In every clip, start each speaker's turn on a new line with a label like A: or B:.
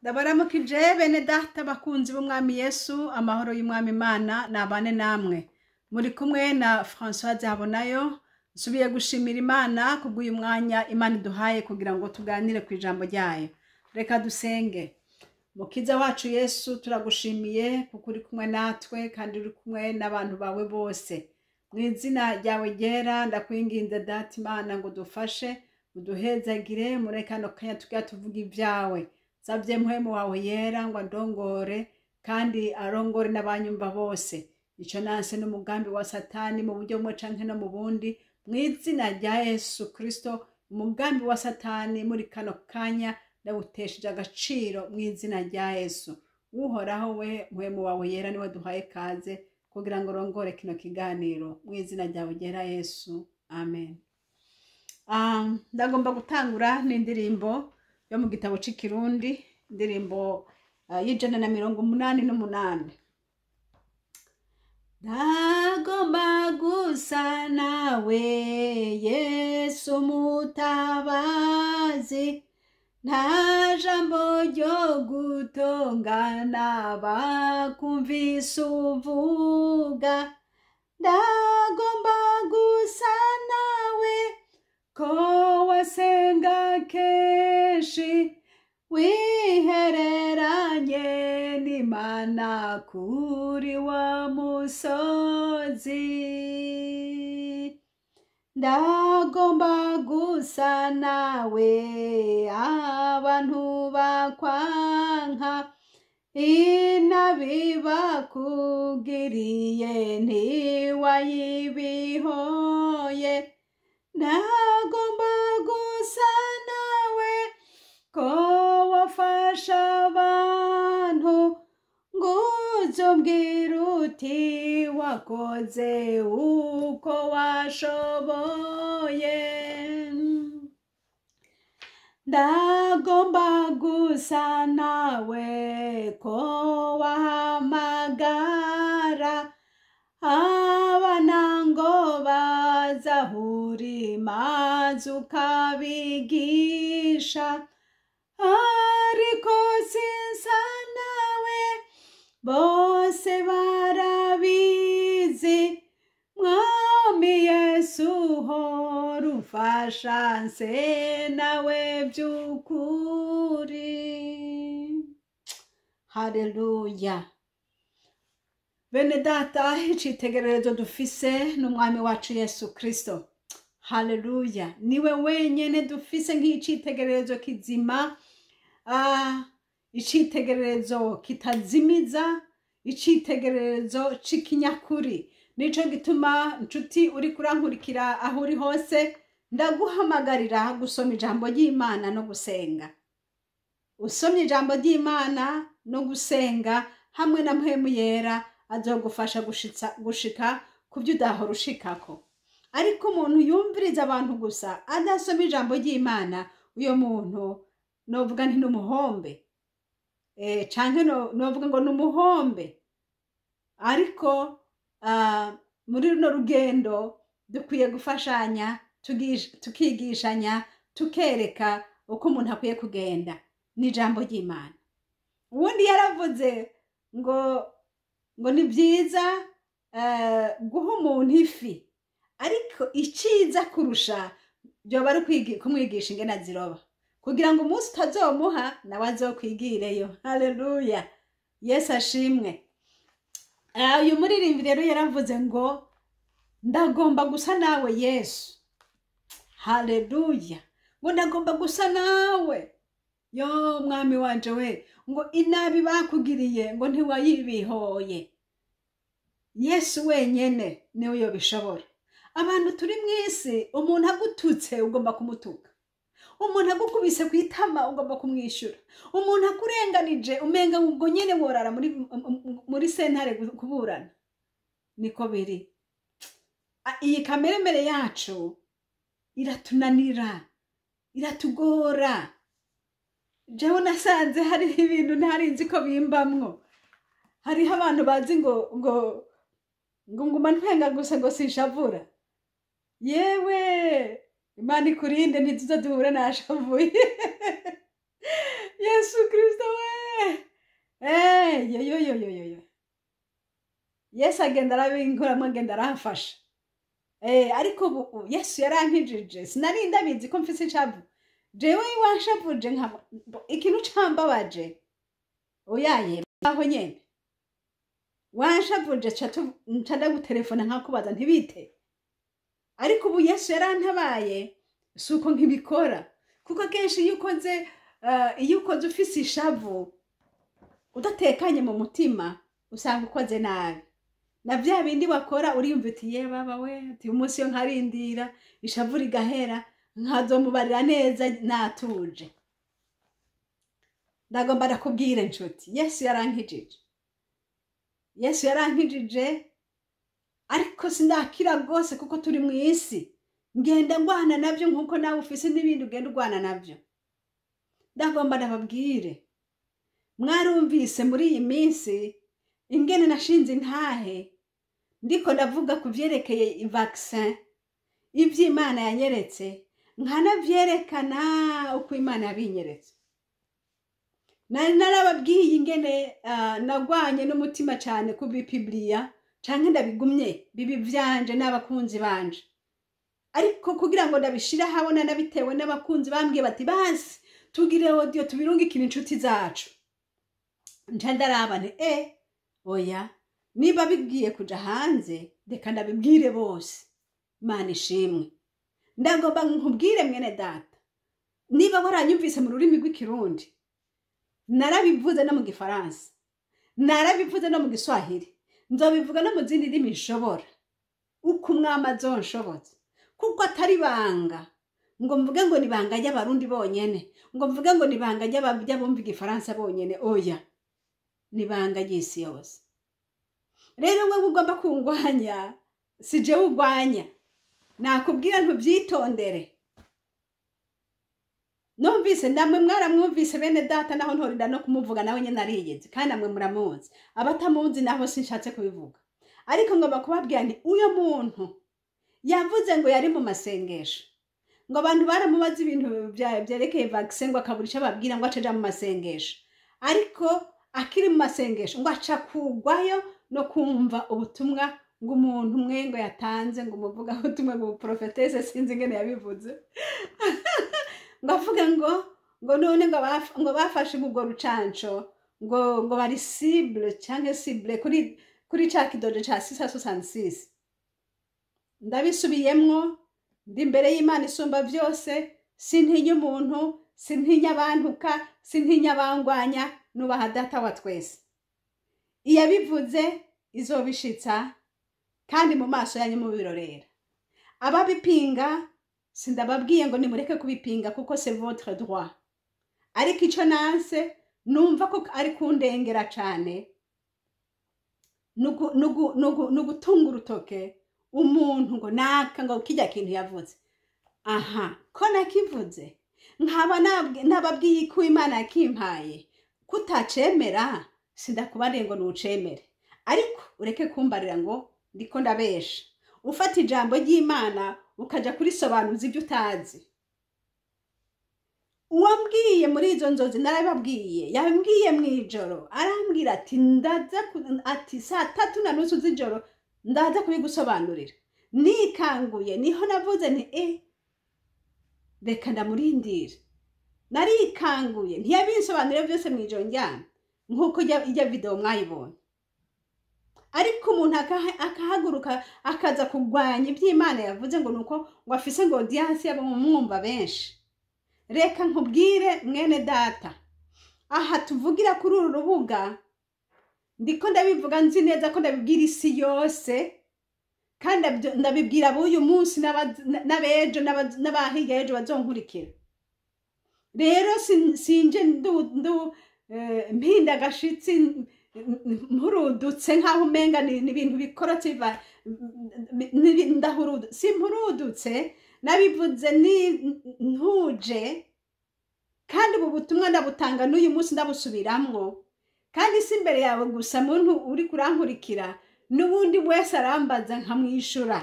A: Ndabaramukije bene data bakunzi b'umwami Yesu, amahoro y'umwami Imana nabane namwe. Muri kumwe na Françoise Habonayo, nsubiye gushimira Imana kubw'uyu mwanya Imana iduhaye kugira ngo tuganire ku ijambo ryayo. Reka dusenge. Mukiza wacu Yesu, turagushimiye kuko uri kumwe natwe kandi uri kumwe n'abantu bawe bose. Mu izina ryawe ryera ndakwinginze data Imana ngo dufashe, uduhezagire muri kano kanya tugira tuvuga ibyawe. Nsabye mpwemu wawe yera ngo andongore kandi arongore n'abanyumva bose. Ico nanse n'umugambi wa Satani mu buryo bumwe canke no mu bundi, mu izina rya Yesu Kristo, umugambi wa Satani muri kano kanya ndawutesheje agaciro mu izina rya Yesu. Uhoraho we, mpwemu wawe yera niwe duhaye kaze kugira ngo urongore kino kiganiro mu izina ryawe ryera Yesu, amen. Ndagomba gutangura n'indirimbo yo mu gitabo c'ikirundi, indirimbo y'188. Ndagomba gusa nawe Yesu mutabazi, nta jambo ryo gutongana bakumvise uvuga. Ndagomba gusa nawe ko wasenga kenshi, wihereranye n'Imana kuri wa musozi. Ndagomba gusa nawe abantu bakwanka, inabi bakugiriye ntiwayibihoye. Ndagomba gusa nawe ko wafasha abantu, ngo uzombwire uti wakoze uko washoboye. Ndagomba gusa nawe ko wahamagara abana ngo bazahuri maze ukabigisha, ariko sinsa nawe bose barabizi. Mwami Yesu hora umfasha nse nawe by'ukuri. Haleluya. Bene data, icitegererezo dufise n'umwami wacu Yesu Kristo. Haleluya. Niwe wenyene dufise nk'icitegererezo kizima, icitegererezo kitazimiza, icitegererezo c'ikinyakuri. Nico gituma nshuti uri kurankurikira aho uri hose, ndaguhamagarira gusoma ijambo ry'Imana no gusenga. Usomye ijambo ry'Imana no gusenga hamwe na mpwemu yera azogufasha gushika ku byo udahora ushikako. Ariko umuntu yumviriza abantu gusa adasoma ijambo ry'Imana, uyo muntu novuga nti n'umuhombe, canke novuga ngo n'umuhombe. Ariko muri runo rugendo dukwiye gufashanya, tukigishanya, tukereka uko umuntu akwiye kugenda n'ijambo ry'Imana. Uwundi yaravuze ngo ni byiza guha umuntu ifi, ariko iciza kurusha byoba ari kumwigisha ingene aziroba, kugira ngo umunsi utazomuha nawe azokwigireyo. Haleluya, Yesu ashimwe. Uyu muririmbyi rero yaravuze ngo ndagomba gusa nawe Yesu. Haleluya, ngo ndagomba gusa nawe yo mwami wanje we, ngo inabi bakugiriye ngo ntiwayibihoye. Yesu wenyene niwe yobishobora. Abantu turi mw'isi, umuntu agututse ugomba kumutuka, umuntu agukubise ku itama ugomba kumwishyura, umuntu akurenganije umenga ubwo nyene worara muri sentare kuburana. Niko biri. Iyi kameremere yacu iratunanira, iratugora. Jewe nasanze hariho ibintu ntari nzi ko bimbamwo. Hariho abantu bazi ngo ngo ngo nguma ntwenga gusa ngo sinshavura. Yewe Imana ikurinde ntituze duhure nashavuye. Yesu Kristo we. Yo yo yo yo yo yo, Yesu agenda arabinkuramo, agenda aramfasha. Ariko ubu Yesu yarankijije. Sinari ndabizi ko mfise ishavu. Jewe wanshavuje, nka ikintu cambabaje, oyaye, aho nyene wanshavuje nca ndagutelefona nkakubaza ntibite. Ariko ubu Yesu yarantabaye, si uko nkibikora, kuko kenshi iyo ukoze ufise ishavu, udatekanye mu mutima, usanga ukoze nabi na vya bindi wakora uriyumva uti: "Ye baba we," uti: "Umunsi yo nkarindira ishavu rigahera, nkazomubarira neza natuje." Ndagomba ndakubwira inshuti, Yesu yarankijije, Yesu yarankijije, ariko sindakira rwose, kuko turi mu isi, ngenda ngwana nabyo nkuko nawe ufise n'ibindi ugenda urwana nabyo. Ndagomba ndababwire, mwarumvise muri iyi minsi ingene nashinze intahe ndiko ndavuga ku vyerekeye vaccin, ivy'Imana yanyeretse, nkanavyerekana uko Imana yabinyeretse. Nari narababwiye ingene nagwanye n'umutima cyane kubipibliya canke ndabigumye bibi vyanje n'abakunzi banje, ariko kugira ngo ndabishire ahabona nabitewe n'abakunzi bambwiye bati: "Basi tugire audio tubirungikire inshuti zacu." Nca ndaraba nti: "Oya, niba bigiye kuja hanze, reka ndabibwire bose." Imana ishimwe. Ndagomba nkubwire mwene data, niba waranyumvise mu rurimi rw'Ikirundi, narabivuze no mu Gifaransa, narabivuze no mu Giswahili, nzobivuga no mu zindi ndimi nshobora uko Umwami azonshobotse, kuko atari ibanga ngo mvuge ngo ni ibanga ry'Abarundi bonyene, ngo mvuge ngo ni ibanga ry'abumva Igifaransa bonyene. Oya, ni ibanga ry'isi yose. Rero wewe ugomba kungwanya, si jewe ugwanya, nakubwira ntubyitondere. Numvise namwe mwaramwumvise bene data, naho ntorinda no kumuvuga, nawe nyene ariyezi kandi namwe muramuzi. Abatamuzi naho sinshatse kubivuga, ariko ngomba kubabwira nti uyo muntu yavuze ngo yari mu masengesho, ngo abantu baramubaza ibintu vyerekeye vaccin, ngo akabura ico ababwira, ngo aca aja mu masengesho. Ariko akiri mu masengesho ngo aca kugwayo no kumva ubutumwa ngo umuntu umwe ngo yatanze, ngo umuvuga ubutumwa, ngo ubuprofetese, sinzi ingene yabivuze, ngo avuga ngo none ngo bafashe urwo rucanco ngo bari cible canke cible kuri ca kidodo ca 666. Ndabisubiyemwo, ndi imbere y'Imana isumba byose, sintinya umuntu, sintinya abantuka, sintinya abangwanya, nubaha Data wa twese. Iyabivuze izobishitsa, kandi mu maso yanyu mubirorera. Ababipinga, sindababwiye ngo nimureke kubipinga, kuko c'est votre droit, ariko ico nanse numva ko ari kundengera cane nugutunga urutoke umuntu ngo naka, ngo kijya kintu yavuze. Aha ko nakivuze, nkaba nababwiye ko Imana yakimpaye, kutacemera sindakubariye ngo nucemere, ariko ureke kumbarira ngo ndiko ndabesha, ufata ijambo ry'Imana ukaja kurisobanuza ibyo utazi. Uwambwiye muri izo nzozi, narababwiye, yambwiye mu ijoro, arambwira ati ndaza ati 3:30 z'ijoro ndaza kubigusobanurira. Nikanguye niho navuze nti: "Reka ndamurindira." Narikanguye, ntiyabinsobanuriye byose mu ijoro njyana nk'uko ijya video mwayibonye. Ariko umuntu akahaguruka akaza kurwanya iby'Imana yavuze, ngo nuko ngo afise ngo audience y'abamwumva benshi. Reka nkubwire mwene data, aha tuvugira kuri uru rubuga, ndiko ndabivuga nzi neza ko ndabibwira isi yose, kandi ndabibwira ab'uyu munsi n'abejo n'abahiga ejo bazonkurikira. Rero sinje mpinda agashitsi mpurudutse nk'aho umenga ni ibintu bikorotse biva ndahurudu. Simpurudutse, nabivuze ni ntuje, kandi ubu butumwa ndabutanga n'uyu munsi, ndabusubiramwo, kandi si imbere yawe gusa muntu uri kurankurikira, n'ubundi wese arambaza nkamwishura.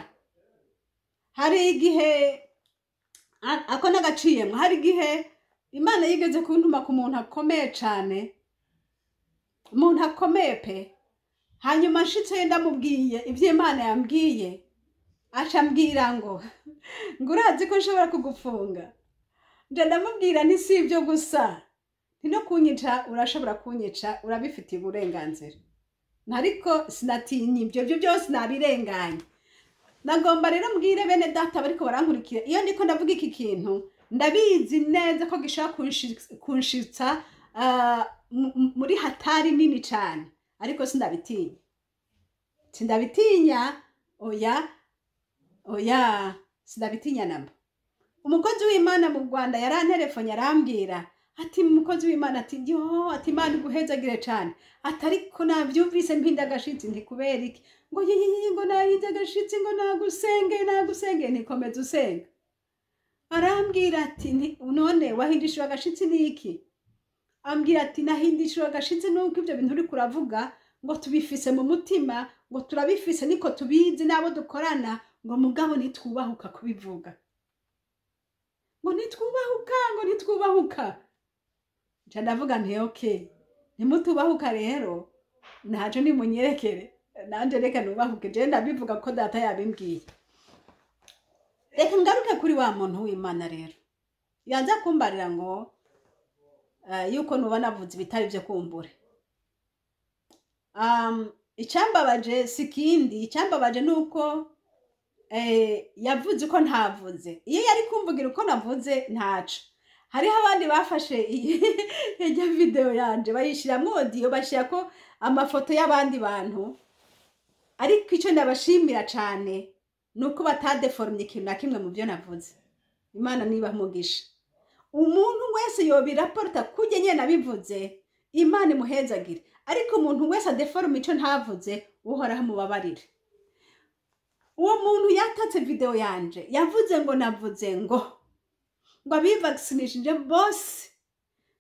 A: Hari igihe ako n'agaciyemwo, hari igihe Imana yigeze kuntuma ku muntu akomeye cane. Umuntu akomeye pe. Hanyuma nshitseyo ndamubwiye ibyo Imana yambwiye, aca ambwira ngo urazi ko nshobora kugufunga. Nje ndamubwira nti si ibyo gusa, nti no kunyica urashobora kunyica, urabifitiye uburenganzira. Ariko sinatinye, ibyo byo byose nabirenganye. Nagomba rero mbwire bene data bariko barankurikira, iyo ndiko ndavuga iki kintu ndabizi neza ko gishobora kunshitsa muri hatari nini cyane, ariko sindabitinya, sindabitinya, oya oya, sindabitinya namba. Umukozi w'Imana mu Rwanda yaranterefonye arambwira ati: "Umukozi w'Imana," ati, "yo," ati, "Imana iguhezagire cyane," ati, "ariko nabyumvise mpinda agashitsi." Nti: "Kubera iki?" Ngo yiyiyi, ngo nahinze agashitsi, ngo nagusenge, nagusenge. Ntikomeza usenga. Arambwira ati: "None wahindishijwe agashitsi n'iki?" Ambwira ati: "Nahindishijwe agashitsi nuko ibyo bintu uri kuravuga ngo tubifise mu mutima, ngo turabifise, niko tubizi n'abo dukorana, ngo mugabo ntitwubahuka kubivuga, ngo ntitwubahuka, ngo ntitwubahuka." Nca ndavuga nti: "Okay, ntimutubahuka rero ntaco, nimunyerekere nanje reka nubahuke." Je ndabivuga ko data yabimbwiye. Reka ngaruke kuri wa muntu w'Imana rero yaza kumbarira ngo yuko nuba navuze ibitari byo kumbure. Icyambabaje si ikindi, icyambabaje ni uko yavuze uko ntavuze. Iyo yari kumvugira uko navuze ntaco. Hariho abandi bafashe iyi video yanje bayishiramwo audio, bashyirako amafoto y'abandi bantu, ariko icyo ndabashimira cyane ni uko batadeformye ikintu na kimwe mu byo navuze. Imana niba mugisha umuntu wese yobiraporta kujya nyene nabivuze, Imana imuhezagire. Ariko umuntu wese adeforme ico ntavuze, Uhoraho amubabarire. Uwo muntu yatatse video yanje yavuze ngo navuze ngo abivakisinishije bose,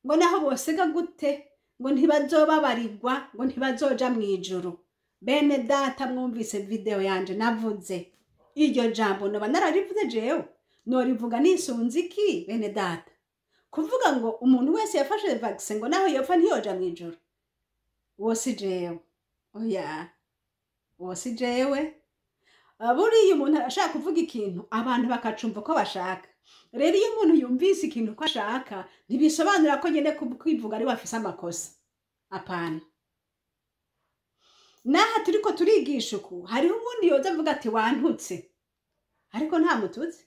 A: ngo naho bosega gute, ngo ntibazobabarirwa, ngo ntibazoja mu ijuru. Bene data mwumvise video yanje, navuze iryo jambo noba nararivuze jewe? Norivuga nisunze iki, bene data, kuvuga ngo umuntu wese yafashe vaccine ngo naho yopfa ntiyoja mu ijuru? Uwo si jewe, oya, uwo si jewe. Buriya umuntu arashaka kuvuga ikintu abantu bakacumva uko bashaka. Rero iyo umuntu yumvise ikintu uko ashaka, ntibisobanura ko nyine kwivuga ari we afise amakosa, apana. N'aha turiko turigisha uku, hariho ubundi yoza avuga ati: "Wantutse," ariko nta mututse.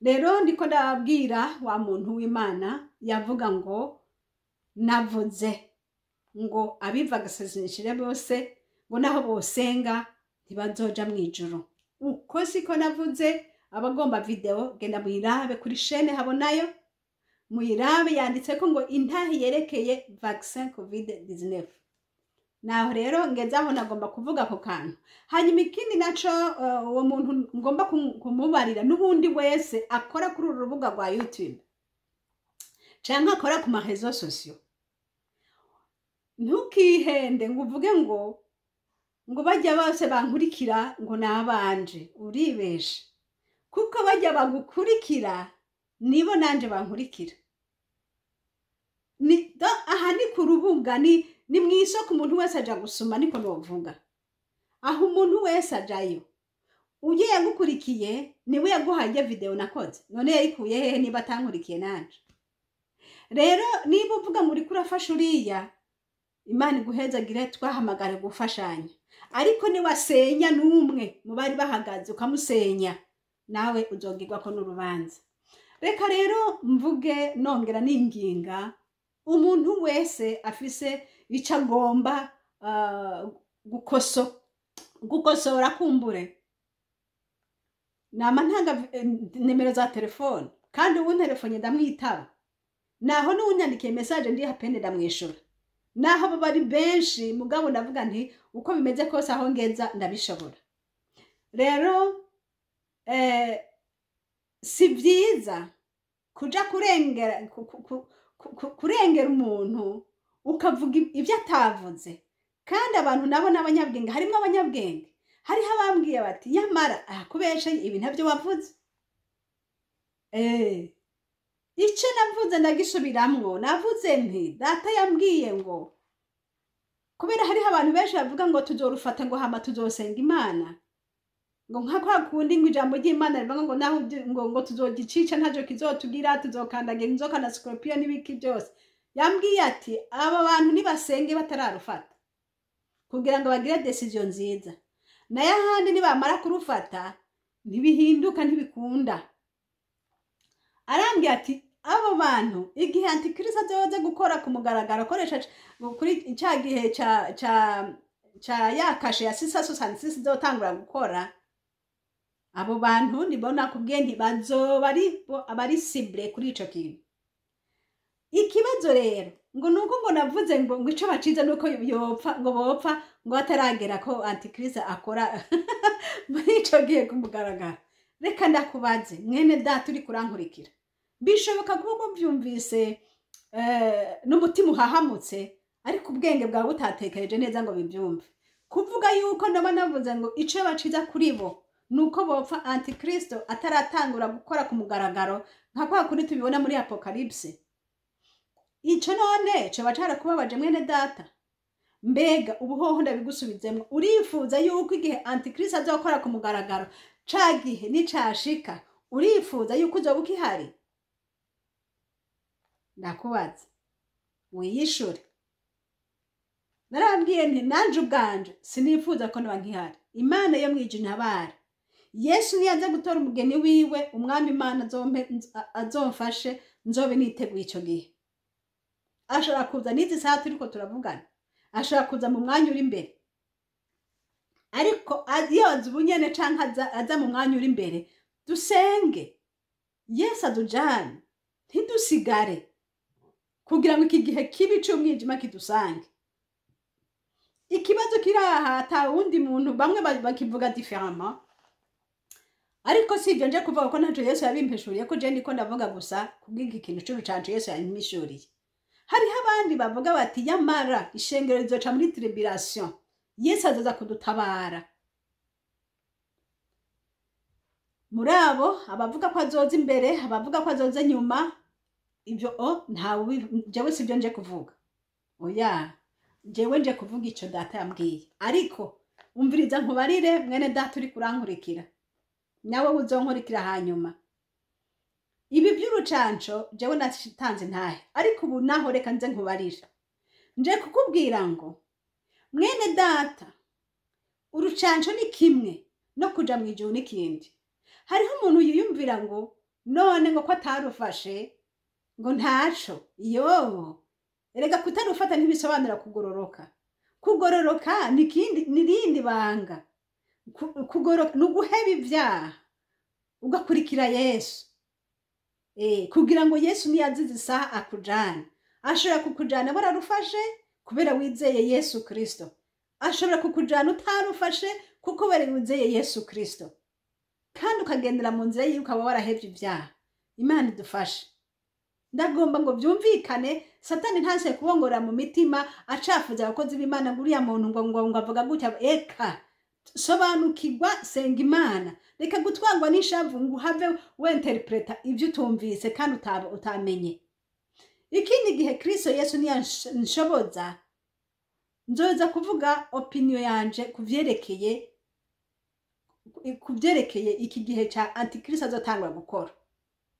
A: Rero ndiko ndabwira wa muntu w'Imana yavuga ngo navuze ngo abivagisinishije bose ngo naho bosenga ntibazoja mu ijuru. Uko siko navuze. Abagomba video, genda muyirabe kuri chaîne Habonayo, muyirabe, yanditse ko ngo intahe yerekeye vaccin COVID 19. Naho rero ngeze aho nagomba kuvuga ako kantu. Hanyuma ikindi naco, uwo muntu ngomba kumubarira n'ubundi wese akora kuri uru rubuga rwa YouTube canke akora ku ma réseaux sociaux, ntukihende ngo uvuge ngo bajya bose bankurikira ngo nabanje. Uribeshe, kuko bajya bagukurikira nibo nanje bankurikira. Aha ni ku rubuga, ni mu isoko, umuntu wese aja gusoma, niko novuga. Aho umuntu wese ajayo, ujye yagukurikiye niwe yaguhaye video nakoze. None yayikuye hehe niba atankurikiye nanje? Rero niba uvuga ngo uriko urafasha uriya, Imana iguhezagire, twahamagare gufashanya. Ariko niwasenya n'umwe mu bari bahagaze, ukamusenya, nawe uzogirwako n'urubanza. Reka rero mvuge nongera ninginga umuntu wese afise ico agomba gukosora kumbure. Nama ntanga nimero za telefone, kandi ubu telefone ndamwitaba, naho n'uwunyandikiye message ndi hapende ndamwishura, naho baba ari benshi. Mugabo ndavuga nti uko bimeze kose aho ngeza ndabishobora. Rero si byiza kuja kurengera kurengera umuntu ukavuga ibyo atavuze. Kandi abantu nabo n'abanyabwenge, harimo abanyabwenge, hariho abambwiye bati: "Nyamara kubesha ibi ntabyo wavuze." Icyo navuze ndagisubiramwo. Navuze nti data yambwiye ngo Kubera hariho abantu benshi bavuga ngo tuzorufata, ngo hama tuzosenga Imana, ngo nka kwa kundi ngo ijambo ry'Imana rivuga ngo naho ngo tuzogicica ntacyo kizotugira, tuzokandagira inzoka na scorpion n'ibiki byose. Yambwiye ati aba bantu nibasenge batararufata kugira ngo bagire décision nziza, nayo ahandi nibamara kurufata ntibihinduka, ntibikunda. Arambwira ati abo bantu igihe antikristo azoza gukora ku mugaragaro, akoresha kuri cya gihe ca ya cachet ya 666 izotangura gukora, abo bantu nibo nakubwiye nti bazoba ari bo abari cible kuri ico kintu. Ikibazo rero ngo nuko ngo navuze ngo ico bacize nuko yopfa, ngo bopfa ngo ataragera ko antikristo akora muri ico gihe ku mugaragaro. Reka ndakubaze, mwene data uri kurankurikira, bishoboka kuba mubyumvise n'umutima uhahamutse, ariko ubwenge bwawe butatekereje neza ngo bibyumve. Kuvuga yuko ndaba navuze ngo ico baciza kuri bo nuko bopfa antikristo ataratangura gukora ku mugaragaro, nka kwa kundi tubibona muri Apocalypse, ico none coba carakubabaje, mwene data? Mbega ubuhoho ndabigusubizemwo, urifuza yuko igihe antikristo azokora ku mugaragaro, ca gihe nicashika, urifuza yuko uzoba ukihari? Ndakubaza wiyishure. Narababwiye nti nanje ubwanje sinifuza ko noba nkihari. Imana yo mwije intabara. Yesu niyaza gutora umugeni wiwe, Umwami Imana azomfashe nzobe niteguye ico gihe. Ashobora kuza n'izi saha turiko turavugana, ashobora kuza mu mwanya uri imbere, ariko yoza ubunyene canke aza mu mwanya uri imbere, dusenge Yesu adujane, ntidusigare kugira ngo iki gihe kibi c'umwijima kidusange. Ikibazo kiri aha, ata wundi muntu, bamwe bakivuga différemment, ariko si ibyo nje kuvuga ko ntaco Yesu yabimpishuriye, ko je ndiko ndavuga gusa kubw'iki kintu c'urucanco Yesu yampishuriye. Hariho abandi bavuga bati yamara ishengero rizoca muri tribulation, Yesu azoza kudutabara. Muri abo abavuga ko azoza imbere, abavuga ko azoza inyuma, ibyo o ntawe, jewe sibyo nje kuvuga. Oya, jewe nje kuvuga ico data yambwiye. Ariko umviriza nkubarire, mwene data uri kurankurikira, nawe uzonkurikira hanyuma, ibi by'urucanco jewe natanze ntahe. Ariko ubu naho reka nze nkubarire, nje kukubwira ngo mwene data, urucanco ni kimwe no kuja mu ijuru n'ikindi. Hariho umuntu yiyumvira ngo none ngo ko atarufashe ngo ntaco. Yo, erega kutarufata ntibisobanura kugororoka. Kugororoka ni ikindi, ni irindi banga. Kugororoka ni uguheba ibyaha ugakurikira Yesu, kugira ngo Yesu niyazize isaha akujane. Ashobora kukujana wararufashe kubera wizeye Yesu Kristo, ashobora kukujana utarufashe kuko kubera wizeye Yesu Kristo kandi ukagendera mu nzira yiwe, ukaba warahevye ibyaha. Imana idufashe. Ndagomba ngo byumvikane, Satani ntase kubongora mu mitima acafuza abakozi b'Imana ngo uriya muntu ngo avuga gutya. Eka, sobanukirwa, senga Imana, reka gutwarwa n'ishavu ngo uhave winterpreta ibyo utumvise kandi utamenye. Ikindi gihe Kristo Yesu niyanshoboza, nzoza kuvuga opinion yanje kuvyerekeye iki gihe ca antikristo azotangura gukora,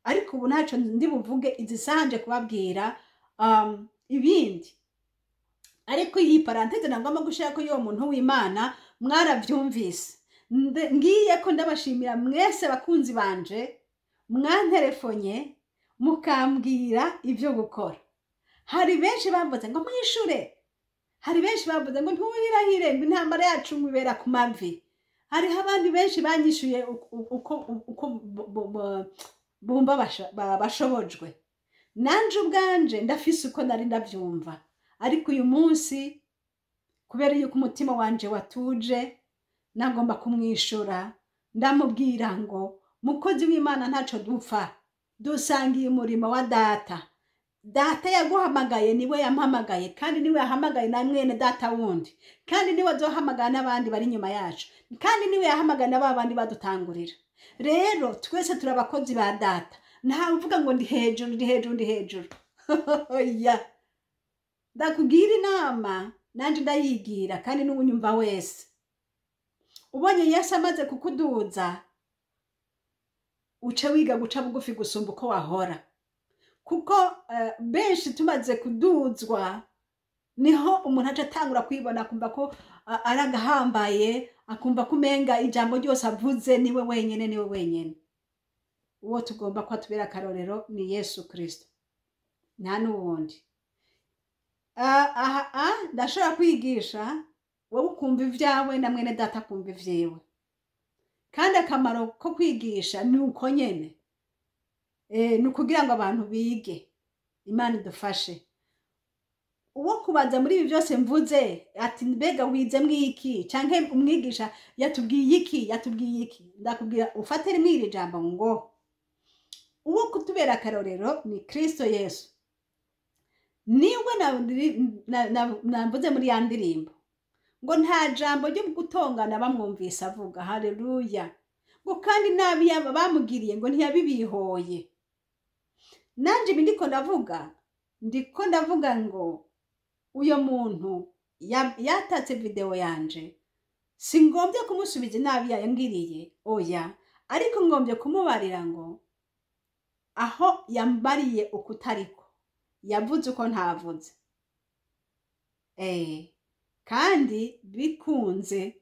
A: ariko ubu ntaco ndi buvuge. Izi sanje kubabwira ibindi, ariko iyi parenthèse nagomba gushira ko y'uwo muntu w'Imana mwaravyumvise. Ngiye ko ndabashimira mwese bakunzi banje mwanterefonye mukambwira ivyo gukora. Hari benshi bavuze ngo mwishure, hari benshi bavuze ngo ntuhirahire, ngo intambara yacu ngo ibera ku mavi. Hariho abandi benshi banyishuye uko bumva bashobojwe. Nanje ubwanje ndafise uko nari ndavyumva, ariko uyu munsi kubera yuko umutima wanje watuje, nagomba kumwishura, ndamubwira ngo mukozi w'Imana, ntaco dupfa, dusangiye umurimo wa data. Data yaguhamagaye niwe yampamagaye, kandi niwe yahamagaye na mwene data wundi, kandi niwe azohamagara n'abandi bari inyuma yacu, kandi niwe yahamagaye na ba bandi badutangurira. Rero twese turi abakozi ba data, ntawe uvuga ngo ndi hejuru, ndi hejuru, ndi hejuru. Oya, ndakugira inama. Nanje ndayigira, kandi n'uwunyumva wese. Ubonye Yesu amaze kukuduza, uce wiga guca bugufi gusumba uko wahora, kuko benshi tumaze kuduzwa niho umuntu aca atangura kwibona, akumva ko ari agahambaye, akumva ko umenga ijambo ryose avuze niwe wenyene, niwe wenyene. Uwo tugomba ko atubera akarorero ni Yesu Kristo, nta n'uwundi. Aha ndashobora kwigisha, wowe ukumva ibyawe na mwene data akumva ivyiwe, kandi akamaro ko kwigisha ni uko nyene, ni ukugira ngo abantu bige. Imana idufashe. Uwo kubaza muri ibi byose mvuze ati: "Mbega wize mwiki?" canke "Umwigisha yatubwiye iki, yatubwiye iki?" Ndakubwira ufate rimwe iri jambo ngo: uwo kutubera akarorero ni Kristo Yesu. Niwe namvuze muri ya ndirimbo ngo nta jambo ryo gutongana bamwumvise avuga. Haleluya! Ngo kandi nabi bamugiriye ngo ntiyabibihoye. Nanje ibi ndiko ndavuga, ndiko ndavuga ngo uyo muntu yatatse video yanje, singombye kumusubiza inabi yangiriye, oya, ariko ngombye kumubarira ngo aho yambariye ukutariko, yavuze uko ntavuze, kandi bikunze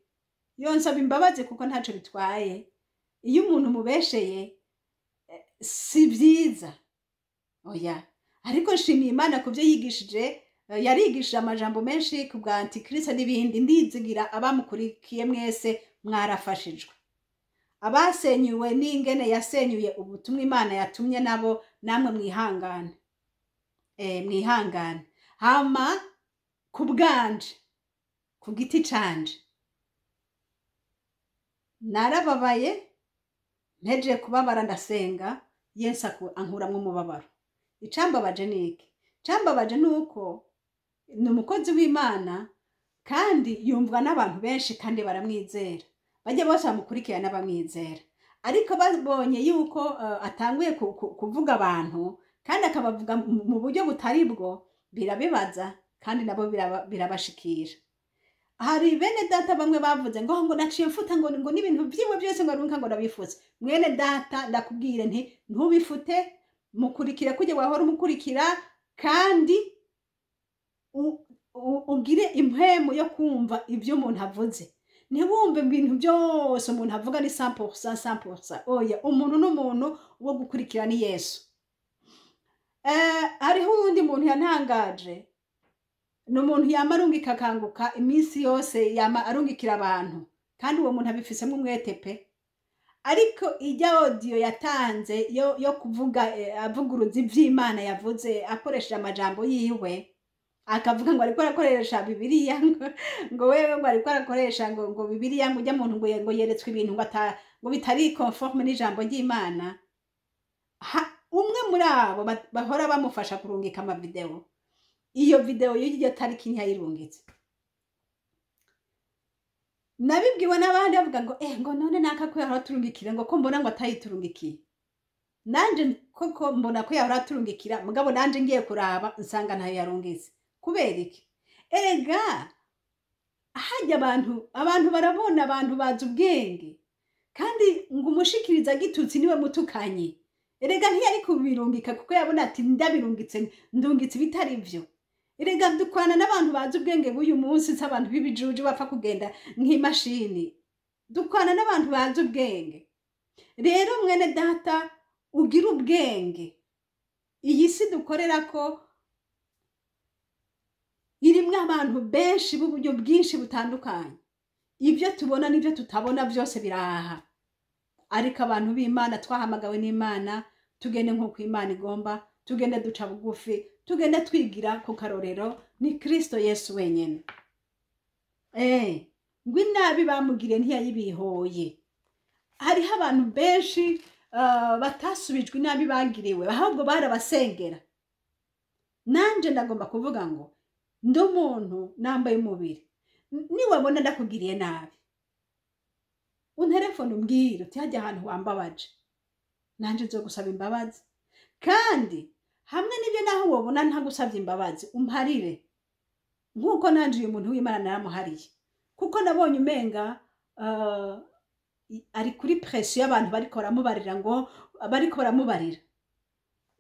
A: yonsaba imbabazi, kuko ntaco bitwaye. Iyo umuntu mubesheye si byiza, oya. Ariko nshimiye Imana ku byo yigishije. Yarigishije amajambo menshi ku bwa antikristo n'ibindi. Ndizigira abamukurikiye mwese mwarafashijwe. Abasenyuwe n'ingene yasenyuye ubutumwa Imana yatumye, nabo namwe mwihangane, mwihangane. Hama ku bwanje, ku giti canje, narababaye. Mpejeje kubabara ndasenga, Yesu ankuramwo umubabaro. Icambabaje ni iki? Icambabaje ni uko ni umukozi w'Imana kandi yumvwa n'abantu benshi kandi baramwizera, bajya bose bamukurikirana n'abamwizera, ariko babonye yuko atanguye kuvuga abantu kandi akabavuga mu buryo butari bwo, birabibaza kandi nabo birabashikira. Hari bene data bamwe bavuze ngo naciye mfuta ngo n'ibintu vyiwe byose, ngo arunka ngo ndabifutse. Mwene data, ndakubwire nti ntubifute, mukurikire kujya wahora umukurikira, kandi ugire impwemu yo kumva ibyo umuntu avuze. Ntiwumve ibintu byose umuntu avuga ni 100% 100%, oya. Umuntu n'umuntu wo gukurikira ni Yesu. Hariho uwundi muntu yantangaje, ni umuntu yama arungika akanguka iminsi yose, yama arungikira abantu, kandi uwo muntu abifisemo umwete pe. Ariko ijya audio yatanze yo kuvuga, avuguruza ivy'Imana yavuze akoresheje amajambo yiwe, akavuga ngo ariko arakoresha Bibiliya, ngo wewe ngo ariko arakoresha ngo Bibiliya, ngo ujya muntu ngo yeretswe ibintu ngo bitari conforme n'ijambo ry'Imana. Umwe muri abo bahora bamufasha kurungika amavideo, iyo video y'iryo tariki ntiyayirungitse. Nabibwiwe n'abandi bavuga ngo ngo none naka ko yahora aturungikira, ngo ko mbona ngo atayiturungikiye? Nanje koko mbona ko yahora aturungikira, mugabo nanje ngiye kuraba nsanga ntayo yarungitse. Kubera iki? Erega hajya abantu barabona, abantu bazi ubwenge, kandi ngo umushikiriza gitutsi niwe mutukanye. Erega ntiyari kubirungika kuko yabona ati ndabirungitse ndungitse ibitari byo. Erega dukorana n'abantu bazi ubwenge b'uyu munsi, si abantu b'ibijuju bapfa kugenda nk'imashini. Dukorana n'abantu bazi ubwenge. Rero mwene data, ugira ubwenge. Iyi si dukorera ko irimwo abantu benshi b'uburyo bwinshi butandukanye. Ibyo tubona n'ibyo tutabona byose biraha, ariko abantu b'Imana twahamagawe n'Imana, tugende nk'uko Imana igomba tugende, duca bugufi, tugende twigira ku karorero ni Kristo Yesu wenyine. Ngo inabi bamugiriye ntiyayibihoye. Hariho abantu benshi batasubijwe inabi bagiriwe, ahubwo barabasengera. Nanje ndagomba kuvuga ngo ndi umuntu nambaye umubiri, niwabona ndakugiriye nabi unterefone umbwire uti hajya ahantu wambabaje, nanje nzogusaba imbabazi. Kandi hamwe n'ibyo, naho wobona ntagusabye imbabazi, umparire. Nk'uko nanje uyu muntu w'Imana naramuhariye, kuko nabonye umenga ari kuri pression y'abantu bariko baramubarira, ngo bariko baramubarira,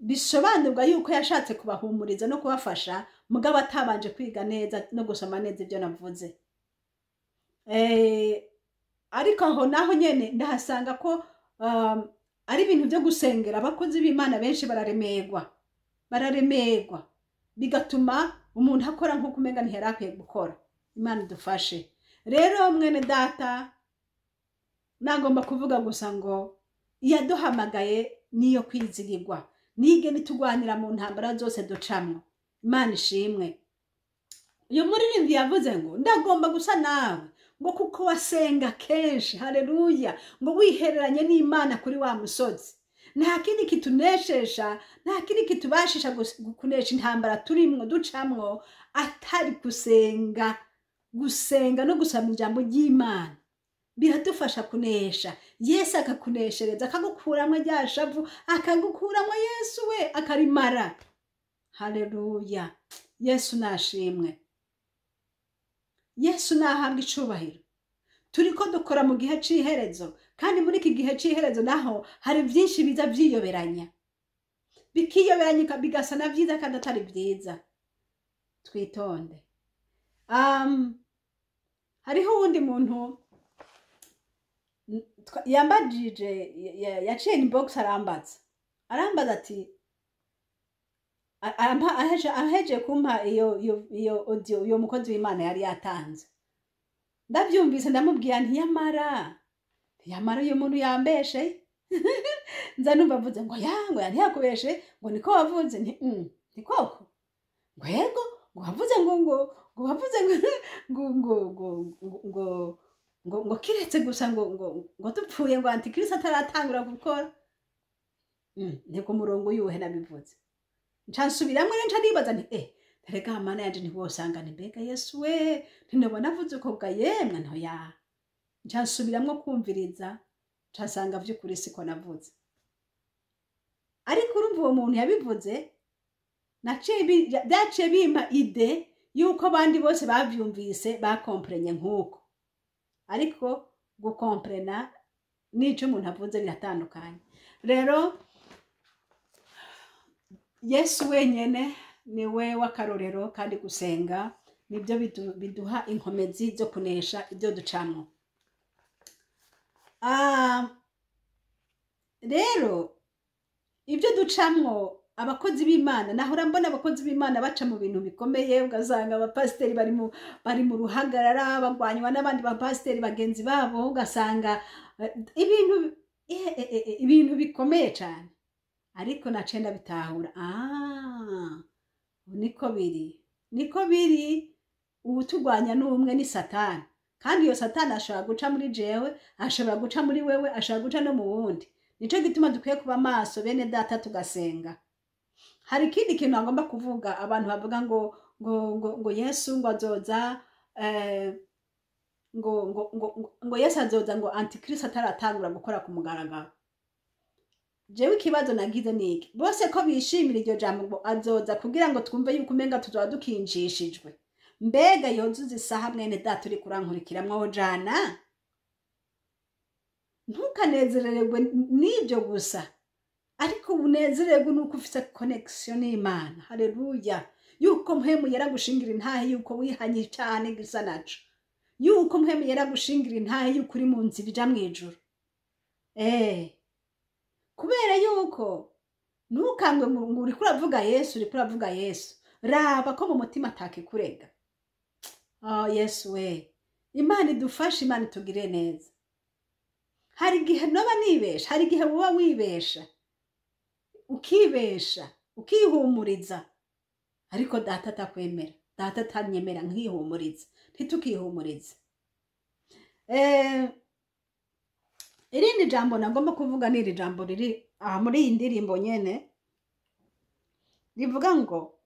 A: bisobanurwa yuko yashatse kubahumuriza no kubafasha, mugabo atabanje kwiga neza no gusoma neza ibyo navuze. Ariko aho naho nyene ndahasanga ko ari ibintu byo gusengera. Abakozi b'Imana benshi bararemerwa, bararemerwa, bigatuma umuntu akora nk'uko umenga ntiyari akwiye gukora. Imana idufashe. Rero mwene data, nagomba kuvuga gusa ngo iyaduhamagaye niyo kwizigirwa, nige nitugwanira mu ntambara zose ducamwo. Imana ishimwe. Uyu muririmbyi yavuze ngo ndagomba gusa nawe, ngo kuko wasenga kenshi, haleluya, ngo wihereranye n'Imana kuri wa musozi. Nta kindi kitunesesha, nta kindi kitubashisha kunesha intambara turimwo, ducamwo, atari gusenga. Gusenga no gusoma ijambo ry'Imana biradufasha kunesha. Yesu akakuneshereza, akagukuramwo rya shavu, akagukuramwo, Yesu we akarimara. Haleluya, Yesu nashimwe, Yesu nahabwa icubahiro. Turiko dukora mu gihe c'iherezo, kandi muri iki gihe c'iherezo naho hari vyinshi biza vyiyoberanya, bikiyoberanya, bigasa na vyiza kandi atari vyiza. Twitonde. Hariho uwundi muntu yambajije, yaciye inbox arambaza ati aheje kumpa iyo audio uyo mukozi w'Imana yari yatanze. Ndavyumvise, ndamubwira nti yamara ntiyamara, uyu muntu yambeshe. Nza numva avuze ngo ya, ngo ya, ntiyakubeshe, ngo niko wavuze. Nti ni koko? Ngo yego, ngo wavuze ngo wavuze ngo kiretse gusa ngo dupfuye, ngo antikristo ataratangura gukora. Ni ku murongo yuhe nabivuze? Nca nsubiramwo rero, nca nibaza nti erega Mana yanje, ntiwosanga ni mbega Yesu we, ntinobona avuze uko bwa yemwe ntoya. Nca nsubiramwo kumviriza, nca nsanga vy'ukuri siko navuze. Ariko urumva uwo muntu yabivuze, byaciye bimpa idée yuko abandi bose bavyumvise bakomprenye nk'uko. Ariko gukomprena n'ico umuntu avuze biratandukanye. Rero Yesu wenyene niwe w'akarorero, kandi gusenga nibyo biduha inkomezi zo kunesha ibyo ducamwo. Rero ibyo ducamwo, abakozi b'Imana, nahora mbona abakozi b'Imana baca mu bintu bikomeye, ugasanga abapasiteri bari mu ruhagarara, bagwanywa n'abandi bapasiteri bagenzi babo, ugasanga ibintu bikomeye cyane. Ariko naciye ndabitahura, niko biri, niko biri. Uwutugwanya ni umwe, ni Satani. Kandi iyo Satani ashobora guca muri jewe, ashobora guca muri wewe, ashobora guca no mu wundi. Nico gituma dukwiye kuba maso, bene data, tugasenga. Hari ikindi kintu agomba kuvuga. Abantu bavuga ngo Yesu ngo azoza, ngo Yesu azoza ngo antikristo ataratangura gukora ku mugaragaro. Jewe ikibazo nagize ni iki: bose ko bishimira iryo jambo ngo azoza, kugira ngo twumve yuko umenga tuzoba dukinjishijwe, mbega yozuza isaha? Mwene data uri kurankurikira, mwojana, ntukanezererwe n'ibyo gusa, ariko unezererwe nuko ufite connection n'Imana, haleluya, yuko Mpwemu Yera gushingira intahe yuko wihanye cane gisa naco, yuko Mpwemu Yera gushingira intahe yuko uri mu nzira ija mw'ijuru. Kubera yuko ntukangwe ngo uriko uravuga Yesu, uriko uravuga Yesu, raba ko mu mutima atakikurega. Oh Yesu we, Imana idufashe, Imana itugire neza. Hari igihe noba nibesha, hari igihe woba wibesha, ukibesha, ukihumuriza, ariko data atakwemera, data atanyemera nkihumuriza. Ntitukihumurize. Irindi jambo nagomba kuvuga ni iri jambo riri aha muri iyi ndirimbo nyene, rivuga ngo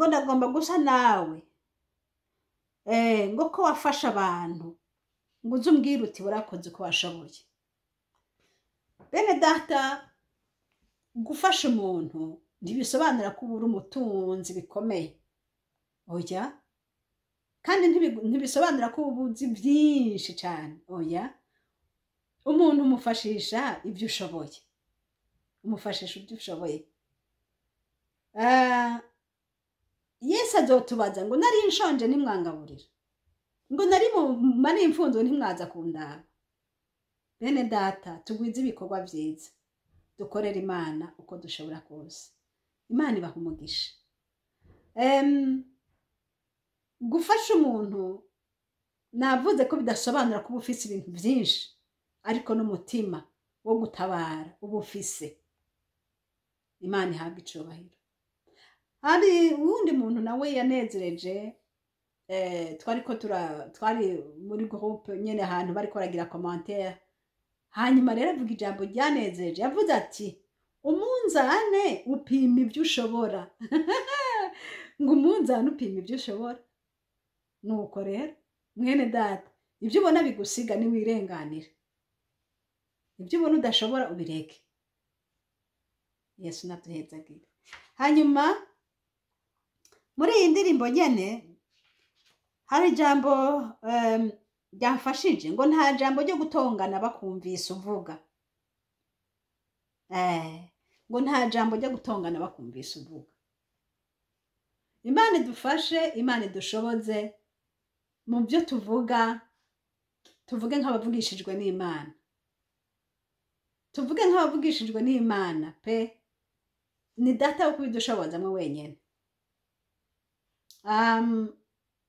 A: ndagomba gusa nawe, ngo ko wafasha abantu, ngo uze umbwire uti warakoze uko washoboye. Bene data, gufasha umuntu Ntibisobanura ko ubura umutunzi bikomeye, oya. Kandi ntibisobanura ko uba uzi byinshi cyane, oya. Umuntu umufashisha ibyo ushoboye, umufashisha ibyo ushoboye. Yesu azotubaza ngo nari nshonje ntimwangaburira, ngo nari mari imfunzo ntimwaza kundaba. Bene data, tugwize ibikorwa byiza, dukorere Imana uko dushobora kose. Imana ibaha umugisha. Gufasha umuntu navuze ko bidasobanura kuba ufise ibintu byinshi, ariko n'umutima wo gutabara uba ufise. Imana ihabwa icubahiro. Hari uwundi muntu nawe yanezereje, twari muri groupe nyene ahantu bariko baragira commentaire, hanyuma rero avuga ijambo ryanezereje. Yavuze ati umunzane upima ibyo ushobora. Ngo umunzane upima ibyo ushobora. Nuko rero mwene data, ibyo ubona bigusiga niwirenganira, ibyo ubona udashobora ubireke. Yesu naduhezagire. Hanyuma muri iyi ndirimbo nyene hari ijambo ryamfashije, ngo nta jambo ryo gutongana bakumvise uvuga. Ngo nta jambo ryo gutongana bakumvise uvuga. Imana idufashe, Imana idushoboze mu byo tuvuga, tuvuge nk'abavugishijwe n'Imana, tuvuge nk'abavugishijwe n'Imana pe. Ni data wo kubidushoboza mwe wenyene.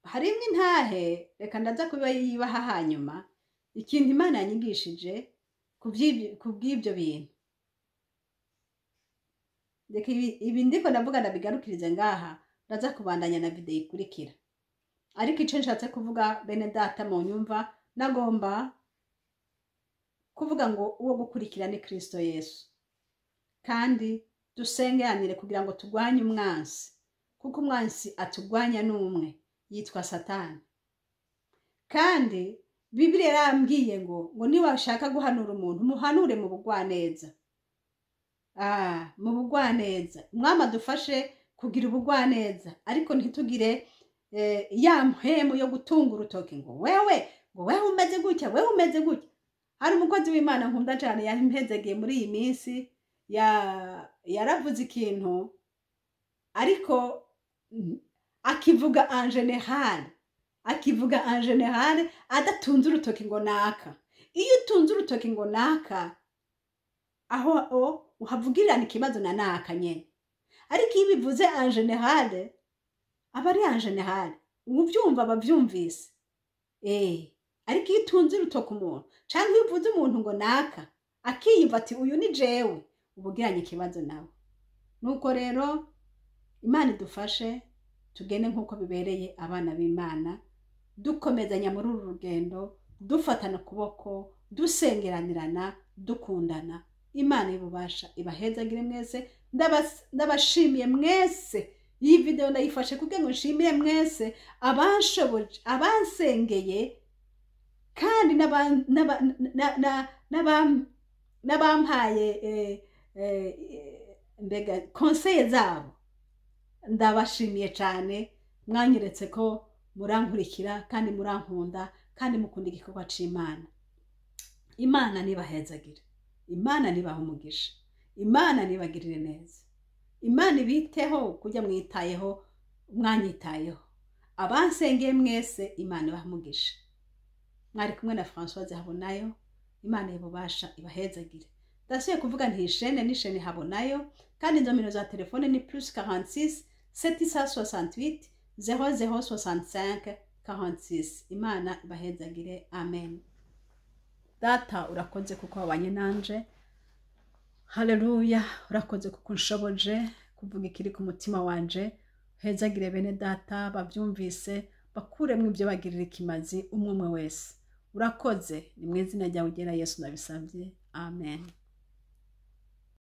A: Harimwo intahe, reka ndaza kuba yibaha hanyuma ikintu Imana yanyigishije kubw'ibyo bintu. Reka ibi ndiko ndavuga ndabigarukirize ngaha, ndaza kubandanya na video ikurikira. Ariko ico nshatse kuvuga bene data mu nyumva, nagomba kuvuga ngo uwo gukurikira ni Kristo Yesu, kandi dusengeranire kugira ngo turwanye umwansi, kuko umwansi atugwanya n'umwe yitwa Satani. Kandi Bibiliya yarambwiye ngo niba ushaka guhanura umuntu muhanure mu bugwaneza. Mu bugwaneza. Umwami adufashe kugira ubugwaneza, ariko ntitugire ya mpemu yo gutunga urutoki ngo wewe, ngo wewe umeze gutya, wewe umeze gutya. Hari umukozi w'Imana nkunda cyane yampezegeye muri iyi minsi, yaravuze ikintu ariko akivuga en général, akivuga en général adatunze urutoki ngo naka. Iyo utunze urutoki ngo naka, aho uhavugirirana ikibazo na naka nyene. Ariko iyo bivuze en général, aba ari en général, ubyumva abavyumvise. Ariko iyo utunze urutoki umuntu canke iyo uvuze umuntu ngo naka, akiyumva ati uyu ni jewe, ubugiranye ikibazo nawe. Nuko rero Imana idufashe tugende nkuko bibereye abana b'Imana, dukomezanya muri uru rugendo, dufatana ukuboko, dusengeranirana, dukundana. Imana y'ububasha ibahezagire mwese. Ndabashimiye mwese. Iyi video ndayifashe kugira ngo nshimire mwese abanshoboje, abansengeye, kandi n'abampaye mbega conseil zabo. Ndabashimiye cyane, mwanyeretse ko murankurikira kandi murankunda kandi mukunda igikorwa c'Imana. Imana nibahezagire, Imana nibaha umugisha, Imana nibagirire neza, Imana ibiteho kujya mwitayeho, mwanyitayeho. Abansengeye mwese Imana ibaha umugisha. Mwari kumwe na Françoise Habonayo. Imana y'ububasha ibahezagire. Ndasubiye kuvuga nti chaîne ni chaîne Habonayo, kandi nomero za telefone ni +46 768 0065 46. Imana ibahezagire. Amen. Data, urakoze kuko wabanye nanje. Haleluya, urakoze kuko unshoboje kuvuga ikiri ku mutima wanje. Hezagire bene data bavyumvise, bakuremwo ibyo bagirira ikimazi umwe umwe wese. Urakoze, ni mu izina ryawe ugera Yesu ndabisabye. Amen.